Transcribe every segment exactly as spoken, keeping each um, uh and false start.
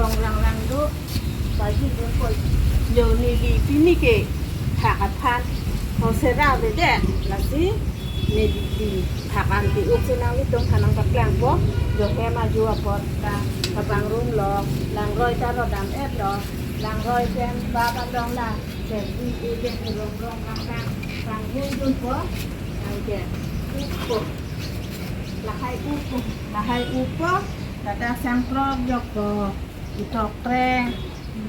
Lang lang do, baju do koi. Yo neli pini ke thak aphan hosera avedet, lasi neli thak an ti-up si nanglitumphan nangpaklangpo. Yo hem aju apot ta kabang rum lo, langroi ta rodam-et lo, langroi pen bap along la, pen di ejek rong rong lang lang, panggung dunpo, nangke upo. Lahai upo, lahai upo, ladak sangkrok jokpo. Itok treng,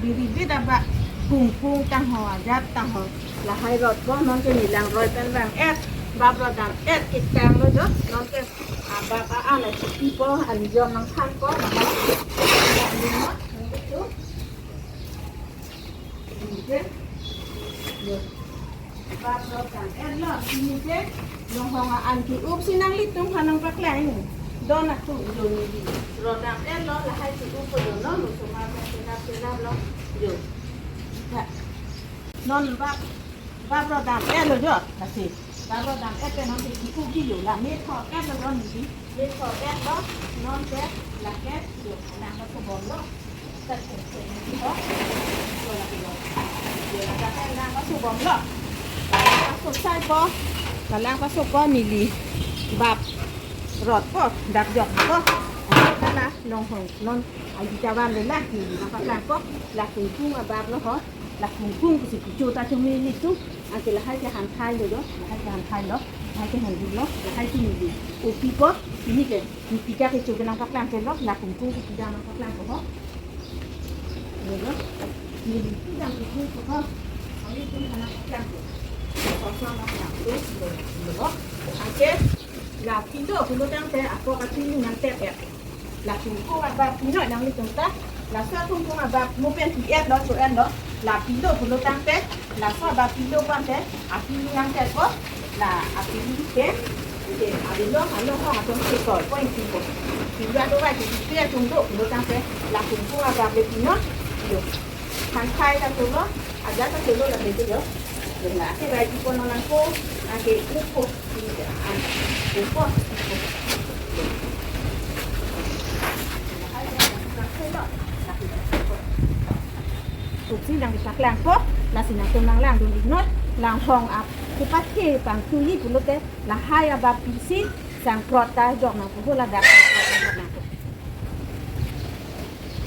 biri bida ba, kungkung tangho, ajat tangho. Lahai rotpo, nonke neli langroi pen vang-et, bap rodam-et, kitang lo jo, nonke, ah, bap a-an achipipo, an jom nangthanpo, nangthan. Nonke tu. Nonke. Yo. Bap rodam-et lo, pini ke longhong a-an ti-up si nanglitumphan nangpaklang. Don atum jo neli rodam-et lo, lahai ti-up po jo non, lo soma pen senap senap lo jo. Ya. Non bap, bap rodam-et lo jo, lasi. Bap rodam-et pen non ti-up ji jo, la me thok-et lo jo neli. Me thok-et lo, nonke, lake, jo, nangpasobom lo. Sosai po, kalang paso po neli bap rotpo, dak jokpo. Kala longhong non aji jawan le la neli nangpaklangpo, la kungkung abap lo ho, la kungkung pusi kecho ta chome nelitum, anke lahai ke hanthai lo jo, lahai ke hanthai lo, lahai ke handu lo, lahai ke neli upipo, pini ke. Neli pika kecho ke nangpaklangpo lo, la kungkung ke pika nangpaklangpo ho. Lo lo. Neli pika kecho ko ho. Kami pun nangpaklangpo. Kosong nangpaklangpo. Lo lo. Anke la pilo pulo tangte apok apilo nangtep ya. La kungkung abap pino nanglitum ta. Laso akungkung abap mo pen pi-et lo, cho-et lo. La pilo pulo tangte, laso abap pilo pu ante, apilo nangteppo, la apilo ke, ke, avelo, along ho atum ke koi, koi ingtipo. Pilo ado vai ke, pilo atum do pulo tangte, la kungkung abap le pino, yo. Hanthai ta cholo, ajat ta cholo la ke yo. Yo la ke vai tipo no nangpo, ake upo. Uksi nangpaklangpo, lasi nangtum nanglangdun iknoi, langhong ap, kepathe pangtui pulote, lahai abap pisi, sangkrot ta jok nangpo, ho ladak sangkrot ta jok nangpo.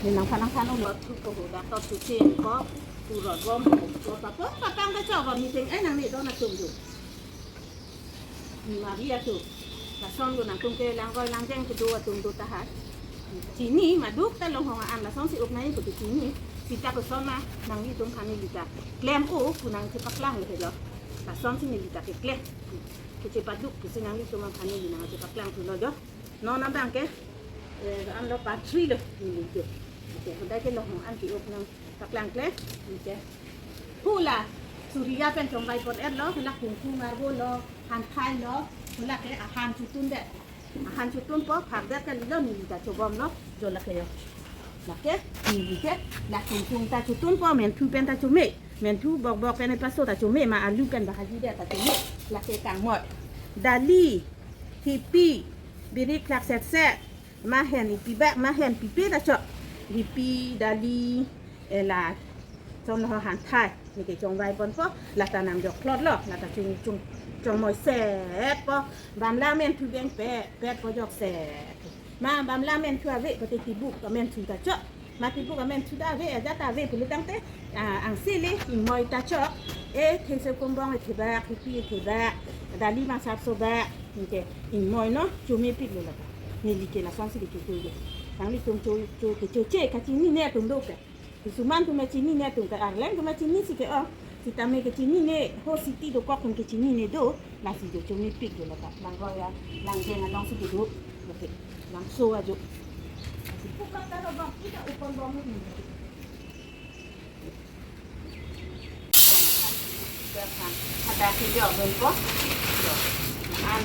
Ni nangphan nangphan ulo, thupo ho, dak to thusi ko, turot bom, ko papo, papang kachok, meeting, eh, nangni don atum do. Mari atum. Lason do nangtum ke langroi langjeng kedo atum do tahai. Chini maduk ta longhong an lasonsi up nai putu chini. Sita koson ma nanglitum aphan neli ta klem-o pu nangchepaklang le lo. Lasonsi neli ta keklem. Kechepaduk pusi nanglitum aphan neli nangchepaklang thulo jo. Non abang ke, eh, an lo part three lo neli ke. Oke, hodai ke longhong an ti-up nangpaklangkle, oke. Hula, suriya pen chongvai pon-et lo, hula kungkung arvo lo, hanthai lo, hula ke ahan chotun det. Ahan chotunpo, phak det kalilo neli ta chobom lo, jo lake yo. Lake, neli ke, la kungkung ta chotunpo, menthu pen ta chome, menthu bokbok pen paso ta chome, ma alu pen bahagi det ta chome, lake kangmoi. Dali, hipi, birik klak set set, mahen ipi bak, mahen pipe ta chok. Hipi, dali, eh, la, chom lo hanthai, neke chongvai ponpo, lata nangjoklot lo, lata chung, chung, chongmoi set po, bamla menthu beng pet, pet po jok set. Ma bamla menthu ave, pati tibuk amenthu ta chok. Ma tibuk amenthu ta ave, ajat ta ave pulo tangte, ah, angse le ingmoi ta chok. E thengse kombong e thebak, hipi e thebak, dali mangsap so bak, neke ingmoi no, chomepik lo lata. Neli ke lasonsi le kecho ke. Nanglitum cho, cho kecho che, kachinine atum do ke. Kisuman atum chinine atum ke, Arleng atum chinisi ke, oh. Sitame kechinine, ho city dokok atum kechinine do, lasi jo chomepik jo lata. Langroi a, langjeng alongsi kedo. Oke, langso ajo. Lasi pukak ta do bang, kita upon bom ni. Ada ke jok dun po. Jok. An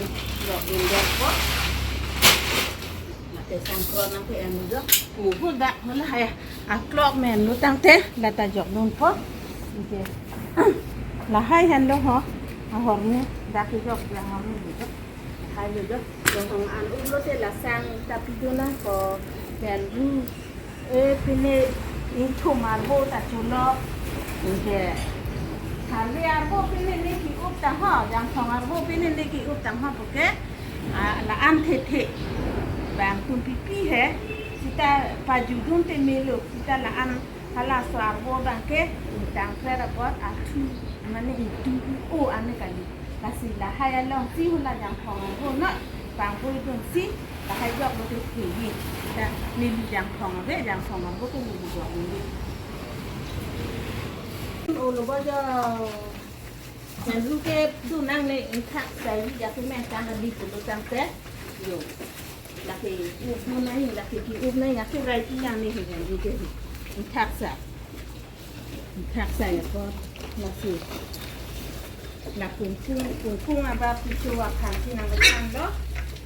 jok dun jok po. Nate sangkrot nangke an jok. Kuhu dak mula hai. Aklok men lo tangte lata jok dunpo. Oke. Lahai henlo ho. Ahormu dak ke jok, ahormu jok. Lahai lo jok. Jok hong an ulo te lasang tapi dona ko pen ru. Eh, pine ingthum arvo ta chulok. Anke. Tharve arvo pine ne ki-up tangho, Jangphong arvo pine ne ki-up tangho puke. Ah, la-an thethe. Bang tum pipi he. Sita pajudun te melo. Sita la-an halaso arvo abangke. Tangpher apot athu. Mane itu o ane kali. Lasi lahai alongsi hala Jangphong arvo no. Bang bui dunsi. Lahai jok lote thegi. Ta neli Jangphong ave, Jangphong ave ke neli jok neli. Olo bojo. Yang ruke dunang ne ingthak sai ya ke men tang di pulo tangte. Yo. Lake up dunang, lake ki-up nang, lake rai ki yang ne yang ruke. Ingthak sai. Ingthak sai ya ko. Lasi. La kungkung, kungkung abap picho aphan si nang kachan lo.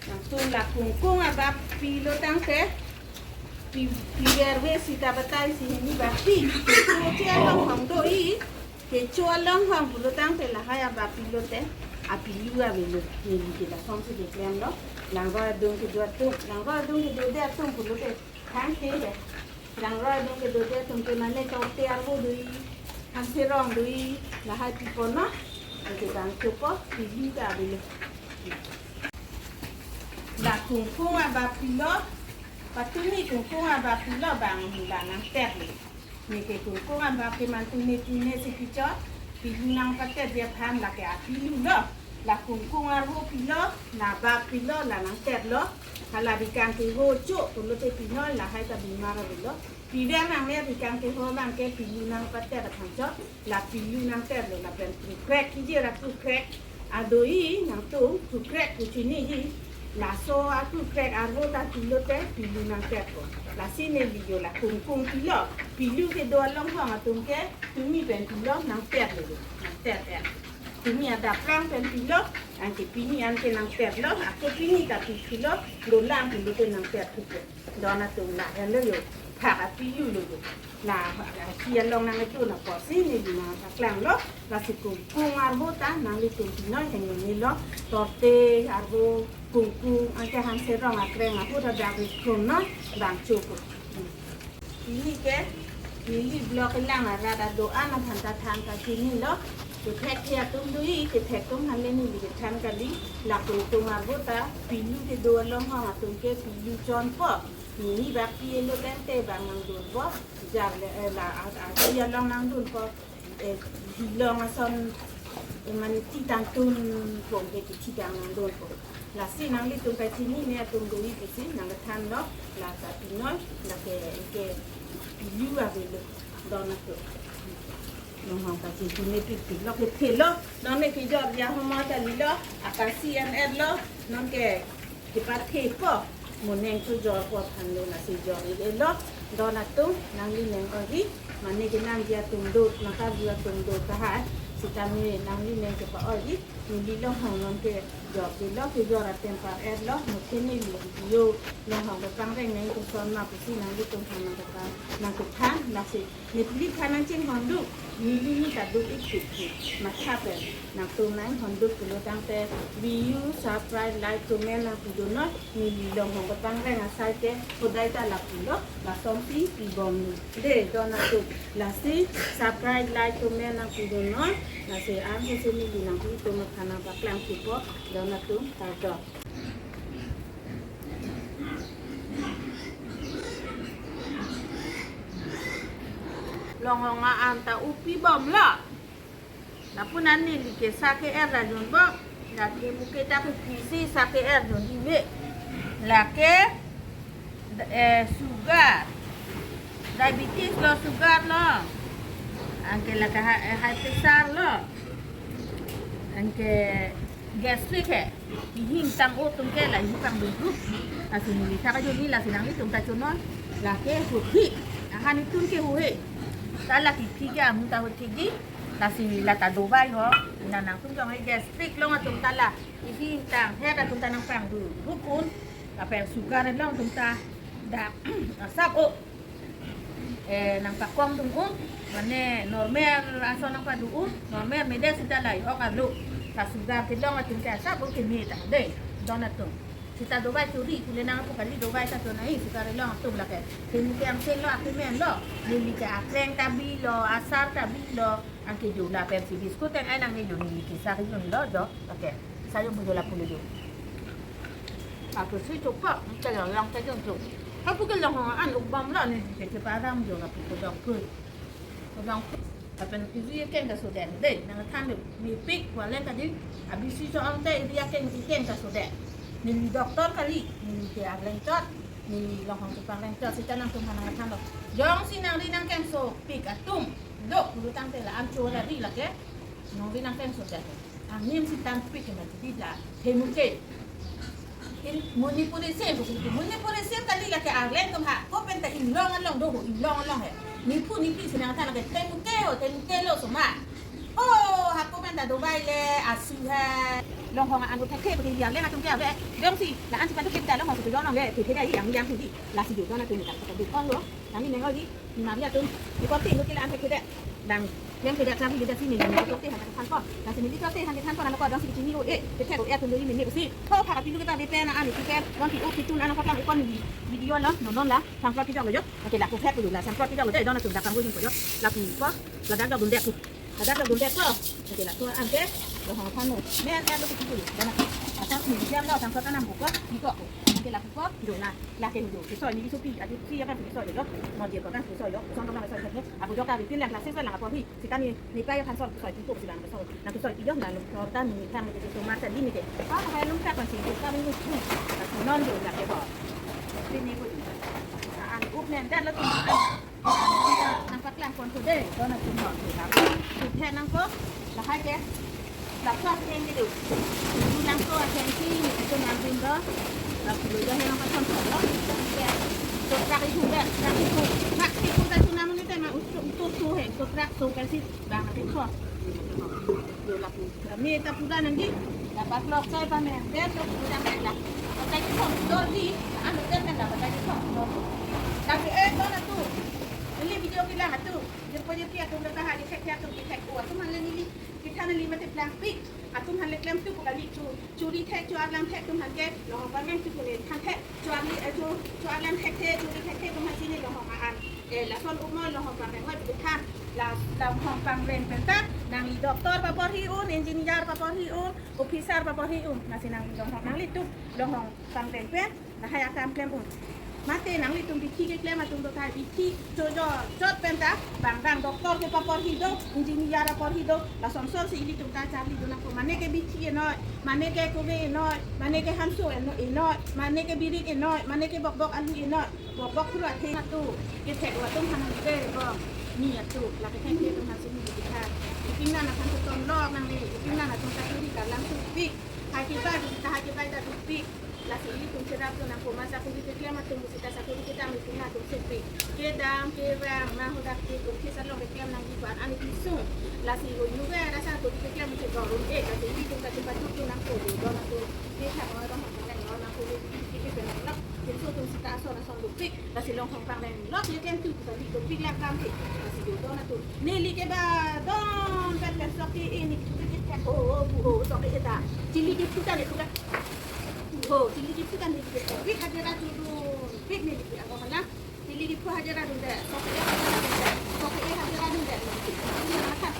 Nangtum la kungkung abap pilo tangte. Pi, piver ve sita batai si hini bap pi. Kecho alonghong do-i. Kecho alonghong pulo tangte lahai abap pilote. Apilu avelo. Neli ke lasonsi keklem lo. Langroi adung kedo atum. Langroi adung kedo de atum pulote. Thang ke de. Langroi adung kedo de atum ke mane chokte arvo do-i. Hanserong do-i. Lahai pipo no. Anke bang chopo. Pilu ta avelo. La kungkung abap pilo, patumi kungkung abap pilo bang la nangtet le. Neke kungkung abap ke man tune tune si pichot, pilu nangpatet dia phan lake apilu lo. La kungkung arvo pilo, la abap pilo, la nangtet lo. Hala bikang keho cho, pulote pino, lahai ta bimar avelo. Piver nangne bikang keho abangke pilu nangpatet aphan chot, la pilu nangtet lo, lapen krukrek, kiji ra krukrek. Ado-i nangtum krukrek pu chiniji. Laso akrukrek arvo ta pilote pilu nangtet ko. Lasi neli yo la kungkung pilo. Pilu kedo alonghong atum ke tumi pen pilo nangtet lo. Nangtet ya. Tumi adaplang pen pilo. Anke pini anke nangtet lo. Ako pini ta pi pilo. Dolang pilote nangtet ko. Don atum la henlo yo. Phak apilu lo yo. La, la si along nangdun apotsi neli nangpaklang lo, lasi kungkung arvo ta nanglitum pinoi heng neli lo, torte arvo kungkung, anke hanserong akreng ahut adak ri krum noi, bang choko. Pini ke, neli vlog kelang arat adoan aphan ta than kachini lo, kethek ke atum do-i, kethek atum aphan le neli kethan kali, la kungkung arvo ta, pilu kedo alonghong atum ke pilu chonpo, neli bak pi elo tangte bang nangdunpo, jar le, eh, la, a, a, pi along nangdunpo, eh, hilong ason, eh, mane ti tangtun pong ke ti tang nangdunpo. Lasi nanglitum kachini ne atum do-i pusi nangkethan lo, la ta pinoi, lake ke pilu avelo, don atum. Nonghong kachini ne pipik lo, kethe lo, non ne kejor ya homa kali lo, akasi an et lo, non ke Kepathe po, mo neng chojor po aphan lo lasi jor-i lo, don atum, nangli neng ori, mane kenamji atum do, nangkarju atum do tahai, sitame nangli neng kepa-ori, neli longhong non kejor-i lo, kejor atum par-et lo, mo kene neli yo, longhong kepangreng neng koson ma pusi nanglitum aphan nangkethan, nangkethan, lasi Nepli aphan nangchinghon duk, neli ni ta duk ik tik tik. Matha pen, nangtum nanghon duk pulo tangte, view, subscribe, like, comment nangpidun noi, neli longhong kepangreng asai ke, hodai ta lapulo, lasonsi pibom ni. De, don atum, lasi, subscribe, like, comment nangpidun noi, lasi, ansi si neli nangtum aphan nangpaklang thupo, don atum, kardom. Longhong an ta upi bom lo. Lapu an neli ke sa ke-er ra jun bo. Lake muke ta ke kisi sa ke-er jun ibe. Lake, eh, sugar. Diabetes lo, sugar lo. Anke lake ha-, eh, high pressure lo. Anke gastric he. Ihing tang o atum ke la ihing tang duduk. Lasi neli ta kajuni lasi nanglitum ta chonoi. Lake huthi. Ahan itum ke huhe. Ta lake phi ke amu ta huthi ji. Lasi la ta dovai ho. Na nangtum jong he gastric long atum ta la. Ihing tang het atum ta nangpang duduk un. Lapen sugar long atum ta. Da. Asap o. Eh, nangpakong dun un, mane normal ason nangpadu un, normal mede sita lai ok alo. Ta sugar kelong atum ke asap o keme ta, de, don atum. Sita dovai chori, pule nangpu kali dovai ta chonai, sita relong atum lake. Kini ke angse lo, akimen lo, neli ke akreng ta bilo, asar ta bilo, angke jula pensi biskut yang ai nangnejo, neli ke sari jun lo jo, oke. Sari jun pu jo lapu le jo. Aku si chokpa, angke long long ta jun chok. Aku ke longhong an ukbam lo, neli ke cheparam jo lapu ke dok pui. Kodong, lapen iri akeng ta sodet dei, nangthan dei, mepik, walen tadi, abisi so-ong te iri akeng, akeng ta sodet. Neli doctor kali, neli ke arleng chot, neli longhong chepang leng chot, sita nangtum aphan nangthan lo. Jongsi nangri nangkeng sopik atum, dok, pulotangte la-an cho la ri lake, nangri nangkeng sodet. Angnim si tangpik ke mati di la, themuke. In Manipuri sim, Manipuri sim kali lake arleng atum ha, ko pen ta inglong along do ho, inglong along he. Niphu nipi si nangthan lake themuke ho, themuke lo soma. Ho, ha ko pen ta dovai le, asu he. Longhong an thekthe, pake arleng atum ke ave. Jongsi, la-an si pan thekthe ta longhong si tu jong long le, thekthe dei, yang, yang thekthe. Lasi jo, don atum ta, ta dukong lo. Nangning oi di, ni mari atum, ni korte lo ke la-an thekthe dei. Dang, yang thekthe charli le dasi ni, ni korte han than ko. Lasi ni korte han than ko, nang ko dang si chini o, eh, thekthe o, eh, atum do ni ni si. Ho, phara pilu ke ta bepe na ani, ke, wan pi o, pitun ana ko tang, ikon ni, video lo, non non la, samplot kejok lo jo. Oke, lapu phet lo, la, samplot kejok lo, dei, don atum, dakam ujung ko jo. Lapu ko, ladak jok dundek ko. Ladak jok dundek ko. Oke, lapu an ke, lo hang phan lo. Men, eh, lo ke pilu, don atum. Asam ni, jam lo, samplot anam ko, ni ko. Oke, lapu ko, jo na. Lake hujo, kesoi ni isopi, adi si apa kesoi lo, non dia ko kan kesoi lo, son ko kan kesoi lo, abu jok ta bitin lang klase lang aporhi, sita ni, ni pai aphan son kesoi, tutup silang kesoi, nang kesoi tiga, nang kesoi tan, ni kan, ni kesoi masa di ni ke, apa apa lum ka kan si, ka ni tu, non jo lake ho, sini ko, an up nen dan lo tu, nang paklang kon ko dei, don atum ho, tu kan, tu phe nang ko, lahai ke. Lapu atheng kedo. Lapu nangko atheng si, itu nangdun do. Lapu lo do henang pason do. Sotrak ihu ber, sotrak ihu. Sotrak ihu ta sunam ni tema utuk utuk tu he. Sotrak so kasi bang ati ko. Yo lapu. Kami ta pura nangdi. Dapat lok sai pa men. Ber lok pura men la. Patai ko do di. Anu ber men la patai ko. Tapi eh do na tu. Ili video kilang atu. Jirpo jirpi atum dah tahan di thek thek atum di thek. Oh, atum han le neli. Kithan neli mate plangpik. Atum han le klemtup kali chu, chori thek, cho-arlang thek atum han ke, longhong pangveng tup le than thek, cho-arli, eh, cho, cho-arlang thekthe, chori thekthe atum han si ne longhong an. Eh, lason umoi longhong pangveng oi pu than, la, longhong pangveng pen ta, nangli doctor paporhi un, engineer paporhi un, officer paporhi un, lasi nangli longhong, nanglitup longhong pangveng pen, lahai akam klem un. Mate nanglitum bithi keklem atum do ta bithi chojor chot pen ta bang bang doctor ke paporhi do, engineer paporhi do, lason son si ilitum ta charli do nangkok, mane ke bithi enoi, mane ke kove enoi, mane ke hanso eno-, enoi, mane ke birik enoi, mane ke bokbok alu enoi, bokbok phuru atheng atu, kethek atum han ke bong, ni atu, lake thek atum han si ni bithi. Ipin nana han keton lok nang ni, ipin nana atum ta kiri kalang supi. Hai kebai, hai kebai ta dupi. Lasi ilitum cherap tu nangkok ma sakuri keklem atum, sita sakuri ketang ilitum atum supi. Kedam, kevang, ma hodak ke, tum ke salong keklem nangji ban ani pisung. Lasi lo yuve rasa sakuri keklem chegorun e, lasi ilitum ta cepat tu nangkok, don atum. Kethak orang makan nang, nangkok ni, kiki benang lok. Kinso atum sita ason ason dupi. Lasi longhong pangveng lok le klem tu kali dopik lang kam ke. Lasi jo don atum. Neli ke ba don kan kan sok ke ini ke ke ke ho ho ho sok ke ta. Chili ke puta ne puta. Ho, chili ke puta ne ke. Pik hajira tu dun. Pik neli ke ako mana. Chili ke pu hajira dun de. Sok ke hajira dun de. Sok ke hajira dun de.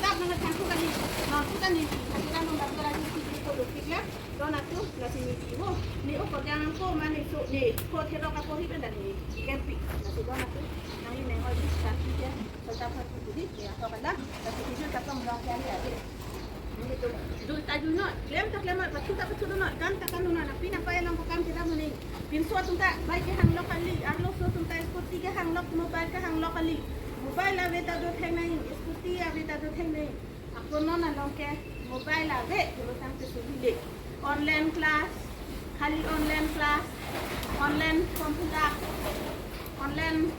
Tap nang tangku kali. Nang puta ne hajira dun de. Hajira dun de. Ko dopik ya. Don atum, lasi ni di ho, ni o kodang ko mane so ni, ko therok aporhi pen dan ni, kempi, lasi don atum, nangli neng oi di, kan di ya, serta patu di, ya, ko kala, lasi di ta pang dong kali ya, di. Ni tu, dun ta dun noi, klem ta klem noi, patu ta patu noi, kan ta kan noi, na pina pa elong ko kan kita muni. Pinso atum ta, bike kehang lok kali, arloso atum ta, scooty kehang lok, mobile kehang lok kali. Mobile ave ta do theng nai, scooty ave ta do theng nai. Ako non along ke mobile ave, pulotangte suri le. Online class, khali online class, online computer, online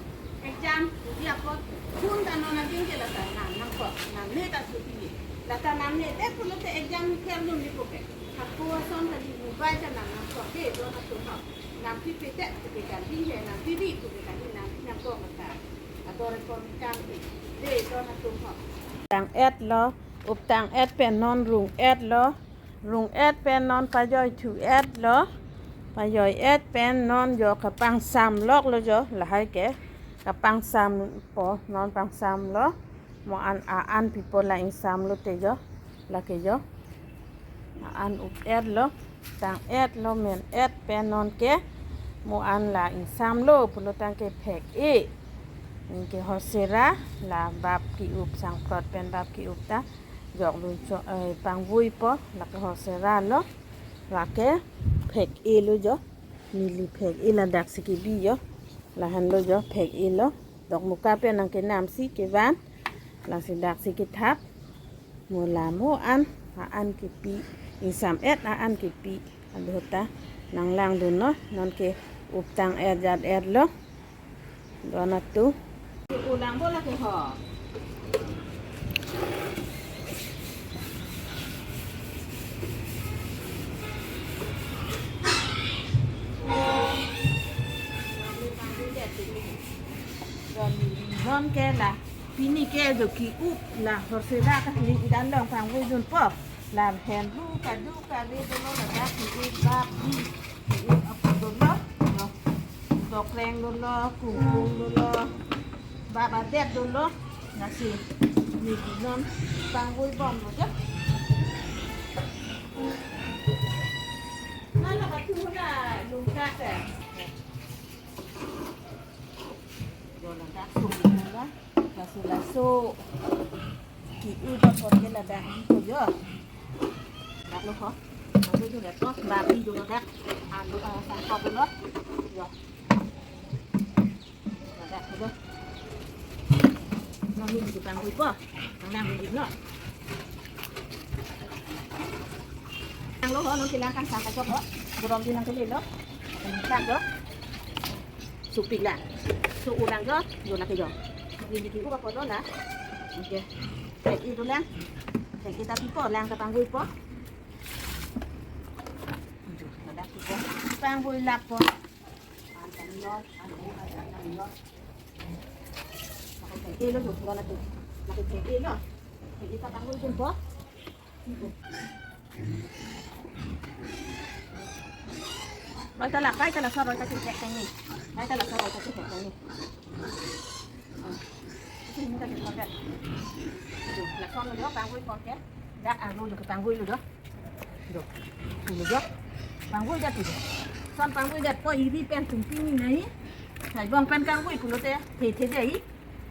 exam, di ako phone ta non adim ke lata nam nangkok, namne ta suri le. Lata namne te pulote exam fail dunji po ke. Ako ason kali mobile ta nam nangkok, de don atum ho. Nam pi pe te, pi pe kan di he, nam pi di, pi pe kan di nam, nangkok ta. Ator kon kan di, de don atum ho. Tang et lo, up tang et pen non rung et lo, rung et pen non pajoi thu et lo, Pajoi-et pen non jo kapangsam loklo jo, lahai ke kapangsampo, non pangsamlo. Mo an a-an pipo, la ingsamlote jo, lake jo. A-an up-etlo, tang-etlo, men-et pen non ke mo an la ingsamlo pulo tangke phek-e. Anke horsera, la bap ke-up, sangprot pen bap ke-up ta jokdun cho, eh, pangvuipo, lake horseralo, lake phek-elo jo. Neli phek-e ladaksi kebi jo. Lahenlo jo, phek-elo. Dokmoka pen nangkenamsi kevan. Lasi daksi kethap. Mo la mo an, a-an kepi. Ingsam-et a-an kepi. Ado ta nanglangdunlo. Non ke up tang-et jat-etlo. Don atum. Ulang bola ke ho. Non ke la, pini ke jo ke-up la, horsera kali, idan long pangvuidunpo. La henru kaduk kave dolo, ladak ke-up bap di. Ke-up apo dolo, no. Dokreng dolo, kungkung dolo. Bap adet dolo. Lasi neli non pangvui bomlo jo. Nala batu na lungka ke. Jo ladak sung dolo. Laso laso. Ke-up apot ke ladak di ko jo. Dak lo ko. Dak lo jo dak ko. Bap di jo dak. Anu, ah, sangkot dolo. Jo. Dak ko jo. Nang ni di pangvuipo. Nang nang di lo. Nang lo ho, nang kelang kan sangkot ko. Dorong di nang kele lo. Nang tak jo. Supik la. So ulang jo, jo lake jo. Neli ke-up apot lo la. Oke. Phek-e dolang. Phek-e ta pipo, lang ta pangvuipo. Jo, ladak pipo. Pangvui lappo. An kami lo, an kami lo, an kami lo. Lake phek-e lo jo, lo lake. Lake phek-e lo. Phek-e ta pangvuidunpo. Roi ta la, roi ta laso roi ta chethek tangni. Roi ta laso roi ta chethek tangni. Ah. Isi ini ta chethek tangni. Aduh, lason lo jo, pangvui pon ke. Dak anglo jo, pangvui lo jo. Jo. Lo jo. Pangvui jat lo jo. Son pangvui jat po, iri pen tum pini nai. Sai bong pen kangvui pulote, the the dei.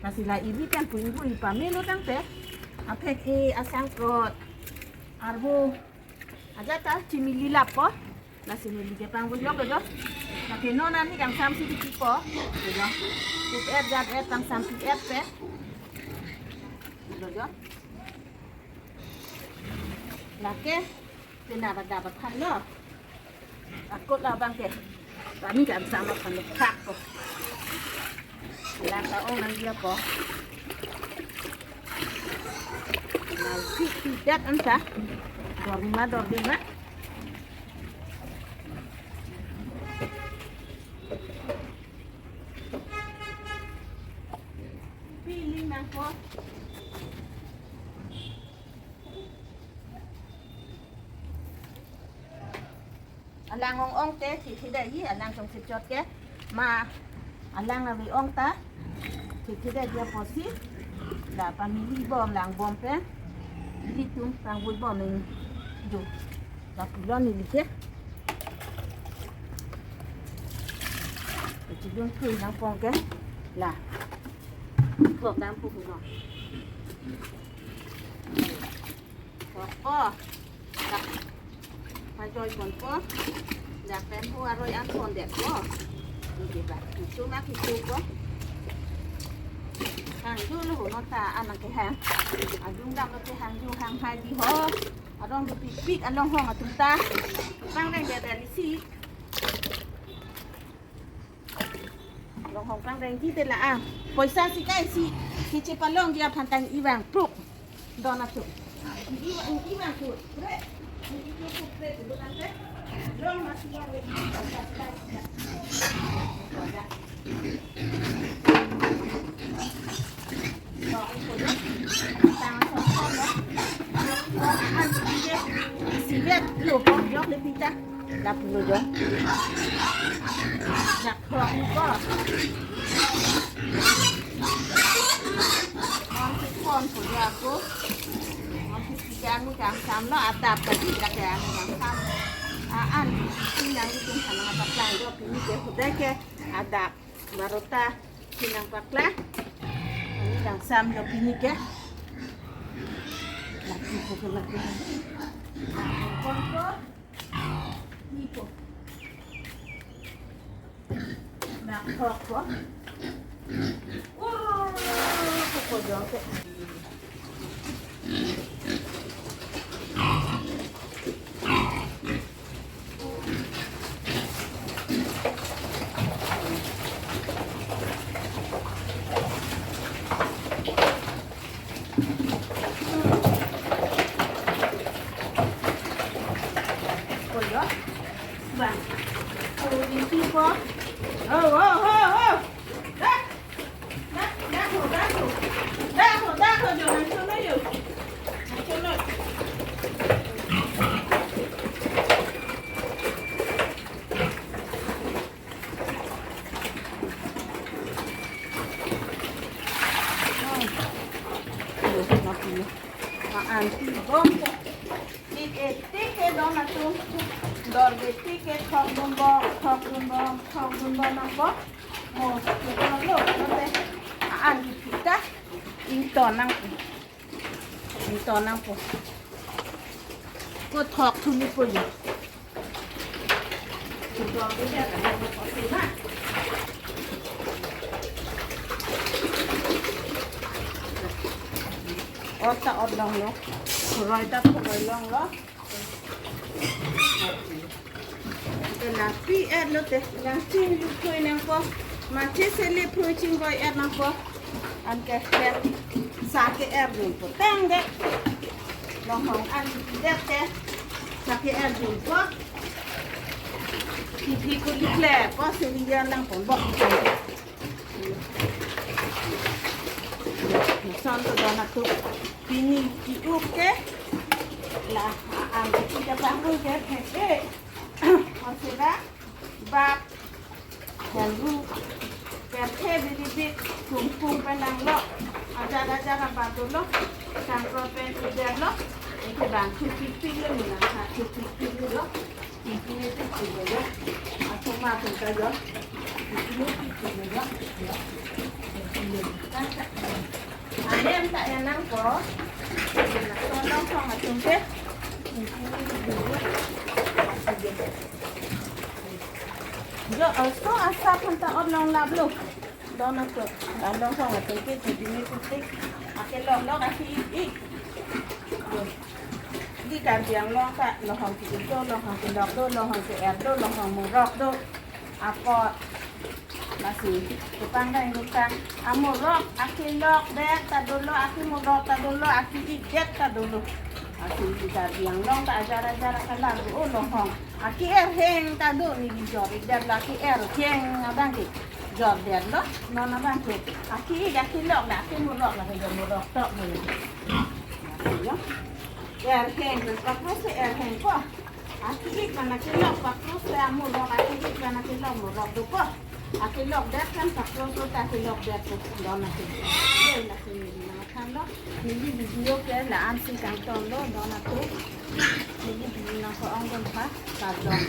Lasi la iri pen pu ingvui pamelo tangte. Aphek-e, asangkot. Arvo ajat ta chimili lappo. Lasi neli ke pangvui lok jo. Lake non ani kangsamsi di pipo. Jo. Up-et jat-et kangsampi-et pe. Lo jo. Lake. Pena bada bathan lo. Akot labang ke. Kami kan sama kan khak ko. Lang ta-ong nangji apo. Nang si tidak anta. Dor ma dor di ma. Piling nangpo. Alang ong-ong te, thithe dei, alang chongsit chot ke. Ma, alang ave ong ta, thithe dei dia posi. La pamili bom, lang bom pe. Ilitum pangvui bom ning jo. La pulo neli ke. Chidun kui nangpong ke. La. Kok dam pu pulo. Kok po. Dak. Pajoi ponpo. Dak pen ho aroi an pondet po. Neli ba. Kisu ma kisu po. Hangju lo ho non ta an nangkehang. Adung dam lo kehangju hanghai di ho. Arong dopikpik along hong atum ta. Pangreng dede lisi. Long hong pangrengji te la a. Poisa si kai si. Si chepalongji aphan tang ivang pruk. Don atum. Ivang, ivang pruk. Pre. Ivang pruk pre. Don ante. Long masih ya. Sivet lo pok jok le pita. La Lo jo. Jak throk ko. Mon si kon ko ja ko. Mon si kang ni kang sam lo, adap ko si kang ni kang sam. A an si nang di kin sana apa klang jo pini ke hudai ke adap. Barota si nangpaklang. Ini kang sam jo pini ke. Lagi ko lagi. Kon ko. Ni ko. Nak throk ko. Ur, ko ko jo ke. Ko jo. Bang. Ko isi ko. Oh, oh, oh, oh. Dah. Dah, dah, dah, dah. Dah, dah, dah, jo, nang sono jo. Nang sono. Oh. Aunty bom. Dik etik ke don atum. Dor etik ke thok dun bom, thok dun bom, thok dun bom nangpo. Mo, mo lo, mo te. An kita. Ington nang. Ington nangpo. Ko thok thumi po jo. Ot ta ot longlo. Roi ta roi longlo. Te nangpi-et lote, nangchinglu phrui nangpo, mate sele phrui chingvoi-et nangpo. Anke ke sa ke-er dunpo tangte. Longhong an det te sa ke-er dunpo. Titi kulikle po selian nangpo bok. Lason to don atum. Pini ke-uk ke. La, a-, ang ke kita pangul ke, ke, ke. Masira, bap, henru, perthe biribit, kungkung pen nanglo. Ajar ajar abat dolo. Sangkro pen ujar lo. Eke bang thu pipik lo, mina ha thu pipik lo. Ahem ta enang ko. Tolong song atum ke. Jo, aso asap han ta ot longlap lo. Don atum, along song atum ke jadi ni putih. Ake lok lok ake ik ik. Di Karbi Anglong ta longhong ke-ik do, longhong ke-lok do, longhong ke-er do, longhong morok do. Apot lasi kepang dai nutang. Amorok, ake-lok det ta dolo, ake-morok ta dolo, ake-ik det ta dolo. Lasi di Karbi Anglong ta ajar ajar akalar do, o longhong. Ake-er heng ta do, neli jor-ik det lo, ake-er heng abang ke jor det lo, non abang ke. Ake-ik, ake-lok la, ake-morok la, ke jor morok tok lo. Lasi yo. Er heng, pakrus si er heng ko. Ake-ik pen ake-lok pakrus si amorok, ake-ik pen ake-lok morok dopo. Ake-lok det pen pakrus si ta ake-lok det do, don atum. Ye, lasi neli nangthanlo. Neli video ke la-an si kangtonlo, don atum. Neli video nangko-ong dun tha, kardom.